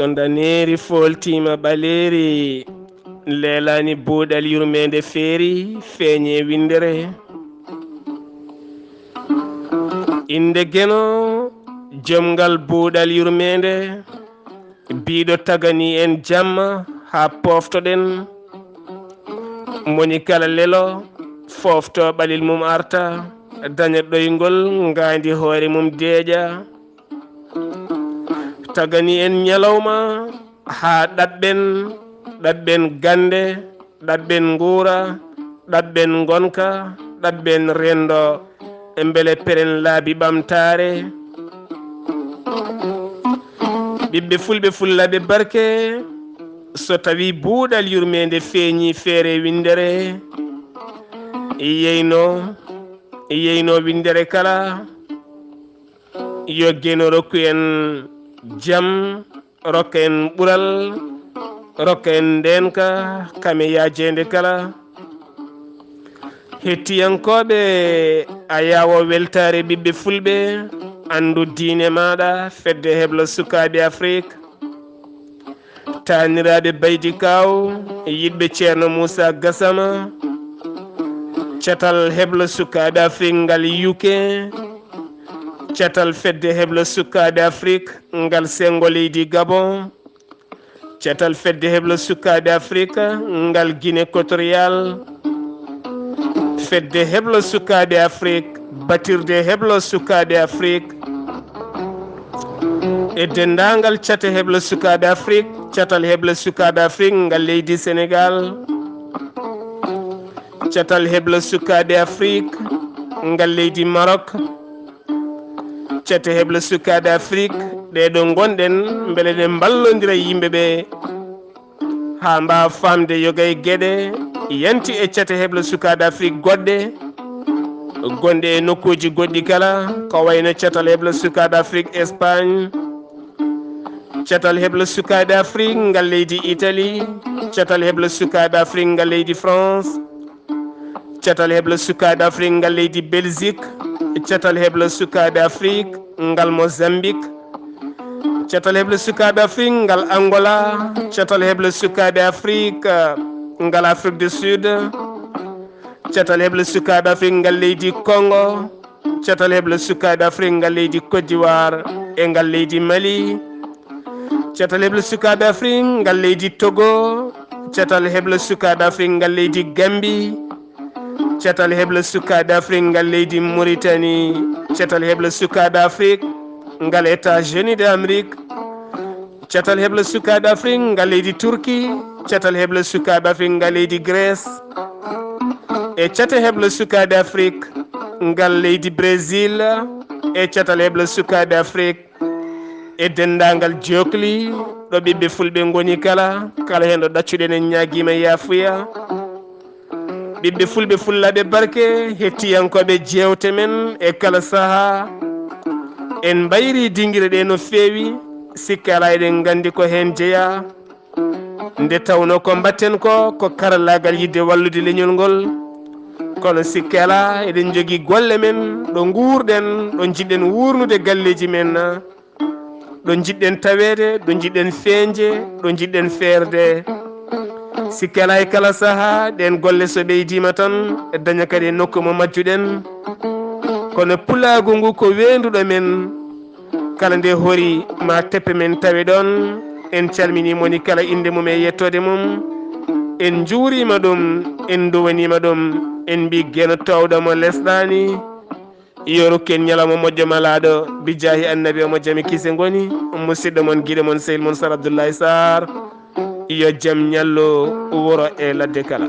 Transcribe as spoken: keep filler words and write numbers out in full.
So ndaneeri fooltiima ɓaleeri, leelaani buuɗal yurmeende feeri, feeñi e winndere. Innde Geno, jomngal buuɗal yurmeende, biiɗo tagani en jamma haa pooftoɗen. Moni kala lelo, foofto ɓalil mum arta, daña ɗoyngol, ngaandi hoore mum deeƴa. Tagani en ñalawma haa ɗaɓɓen, ɗaɓɓen gannde, ɗaɓɓen nguura, ɗaɓɓen ngonka, ɗaɓɓen renndo, mbele peren laabi ɓamtaare. Ɓiɓɓe fulɓe fullaaɓe barke, so tawi buuɗal yurmeende feeñi feere winndere, yeyno, yeyno winndere kala, yo Geno rokku en jam, rokka en ɓural, rokka en ndeenka, kame yaajeende kala. Hettiyankooɓe, a yaawo weltaare ɓiɓɓe fulɓe, anndu diine maaɗa, fedde heblo sukaaɓe Afrik. Taaniraaɓe Baydi Kaaw, yiɗɓe Ceerno Muusa Gasama, catal heblo sukaaɓe Afrik ngal U K, catal fedde heblo sukaaɓe Afrik ngal senngo leydi Gabon, catal fedde heblo sukaaɓe Afrik ngal Guinée Équatoriale, fedde heblo sukaaɓe Afrik, batirde heblo sukaaɓe Afrik, e denndaangal cate heblo sukaaɓe Afrik, catal heblo sukaaɓe Afrik ngal leydi Senegaal, catal heblo sukaaɓe Afrik ngal leydi Maroc, cate heblo sukaaɓe Afrik, ɗee ɗo ngonɗen, mbele ɗen mballondira yimɓe ɓe haa mbaawa faamde yoga e geɗe yanti e cate heblo sukaaɓe Afrik goɗɗe, gonɗe e nokkuuji goɗɗi kala, ko wayno catal heblo sukaaɓe Afrik Espagne, catal heblo sukaaɓe Afrik ngal leydi Italie, catal heblo sukaaɓe Afrik ngal leydi France, catal heblo sukaaɓe Afrik ngal leydi Belgique, catal heblo sukaaɓe Afrik ngal Mozambique, catal heblo sukaaɓe Afrik ngal Angola, catal heblo sukaaɓe Afrik, eh, ngal Afrique du Sud, catal heblo sukaaɓe Afrik ngal leydi Congo, catal heblo sukaaɓe Afrik ngal leydi Côte d'Ivoire e ngal leydi Mali, catal heblo sukaaɓe Afrik ngal leydi Togo, catal heblo sukaaɓe Afrik ngal leydi Gambie, catal heblo sukaaɓe Afrik ngal leydi Mauritanie, catal heblo sukaaɓe Afrik ngal États-Unis d'Amérique, catal heblo sukaaɓe Afrik ngal leydi Turki, catal heblo sukaaɓe Afrik ngal leydi Grèce, e cate heblo sukaaɓe Afrik ngal leydi Brésil, e catal heblo sukaaɓe Afrik e denndaangal jookli ɗo ɓiɓɓe fulɓe ngoni kala, kala heen ɗo ɗaccuɗen en ñaagiima yaafuya. Ɓiɓɓe fulɓe fullaaɓe barke, hettiyankooɓe jeewte men e kala sahaa, en mbayrii dingire ɗe no feewi, sikke alaa eɗen nganndi ko heen jeyaa. Nde tawnoo ko mbaɗten ko, ko karallaagal yiɗde wallude leñol ngol. Kono sikke alaa, eɗen njogii golle men, ɗo nguurɗen, ɗo njiɗɗen wuurnude galleeji men, ɗo njiɗɗen taweede, ɗo njiɗɗen feeñde, ɗo njiɗɗen feerde. Sikke alaa, e kala sahaa, ɗeen golle so ɓeydiima tan, daña kadi e nokku mo majjuɗen. Kono pulaagu ngu ko weenduɗo men, kala nde hori ma teppe men tawe ɗoon. En calminii mo ni kala innde mum e yettoode mum. En njuuriima ɗum, en nduwaniima ɗum, en mbii Geno toowɗo mo lesɗaani. Yo rokku en ñalawma moƴƴo malaaɗo, bijaahi annabi omo jami kise ngoni, musidɗo mon, giɗo mon, sehil mon Sar Abdullahi Sarr. Yo jam ñallu wuro e ladde kala.